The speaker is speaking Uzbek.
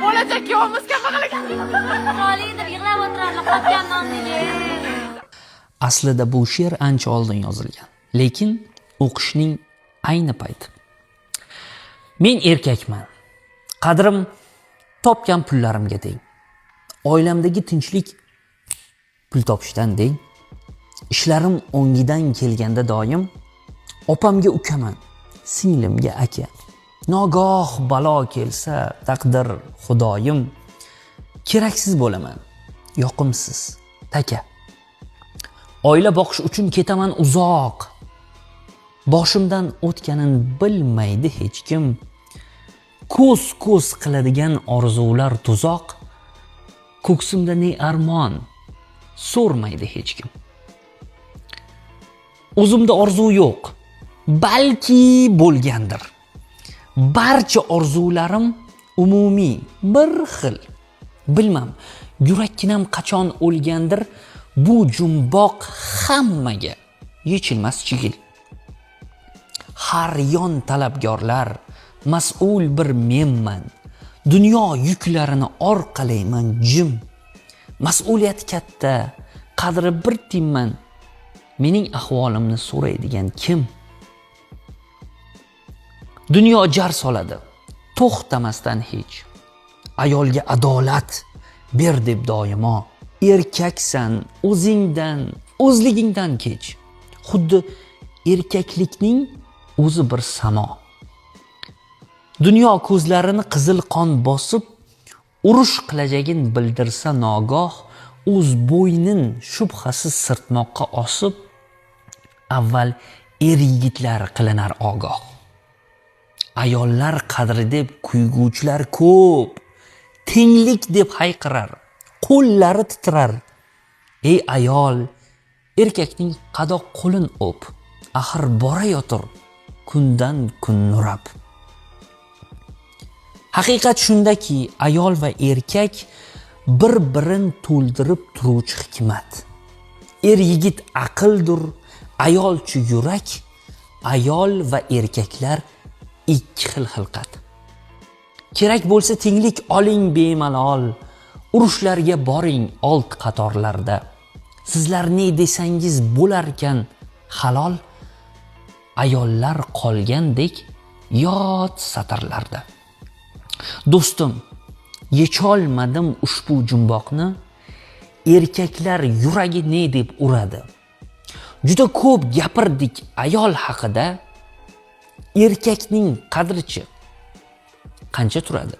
Bo'lajak kuyovimiz kambag'al. Chiroyli deb yig'lab o'tirarlar qotgan nonniga. Aslida bu she'r ancha oldin yozilgan, lekin o'qishning ayni payti. Men erkakman. Qadrim topgan pullarimga teng. Oilamdagi tinchlik pul topishdan deng. Ishlarim o'ngidan kelganda doim opamga ukaman, singlimga aka. Nogoh balo kelsa taqdir, xudoyim, keraksiz bo'laman, yoqimsiz taka. Oila boqish uchun ketaman uzoq. Boshimdan o'tganin bilmaydi hech kim. Ko'z ko'z qiladigan orzular tuzoq. Ko'ksimda ne armon, so'rmaydi hech kim. O'zimda orzu yo'q, balki bo'lgandir. Barcha orzularim umumiy, bir xil. Bilmam, yurakkinam qachon o'lgandir, bu jumboq hammaga yechilmas chigil. Har yon talabgorlar, mas'ul bir menman. Dunyo yuklarini orqalayman jim. Mas'uliyat katta, qadri bir tiyinman. Mening ahvolimni so'raydigan kim? Dunyo jar soladi, to'xtamasdan hech. Ayolga adolat ber deb doimo. Erkaksan, o'zingdan, o'zligingdan kech. Xuddi erkaklikning o'zi bir samo. Dunyo ko'zlarini qizil qon bosib, urush qilajagin bildirsa nogoh, o'z bo'ynin shubhasiz sirtmoqqa osib, avval er yigitlar qilinar ogoh. Ayollar qadri deb kuyguvchilar ko'p, tenglik deb hayqirar, qo'llari titrar. Ey ayol, erkakning qadoq qo'lin o'p, axir borayotir kundan kun nurab. Haqiqat shundaki, ayol va erkak bir-birin to'ldirib turuvchi hikmat. Er yigit aqldir, ayolchi yurak, ayol va erkaklar ikki xil xilqat. Kerak bo'lsa tenglik oling bemalol, urushlarga boring old qatorlarda. Sizlar ne desangiz bo'larkan halol, ayollar qolgandek yot satrlarda. Do'stim, yecholmadim ushbu jumboqni, erkaklar yuragi ne deb uradi. Juda ko'p gapirdik ayol haqida, erkakning qadrichi qancha turadi?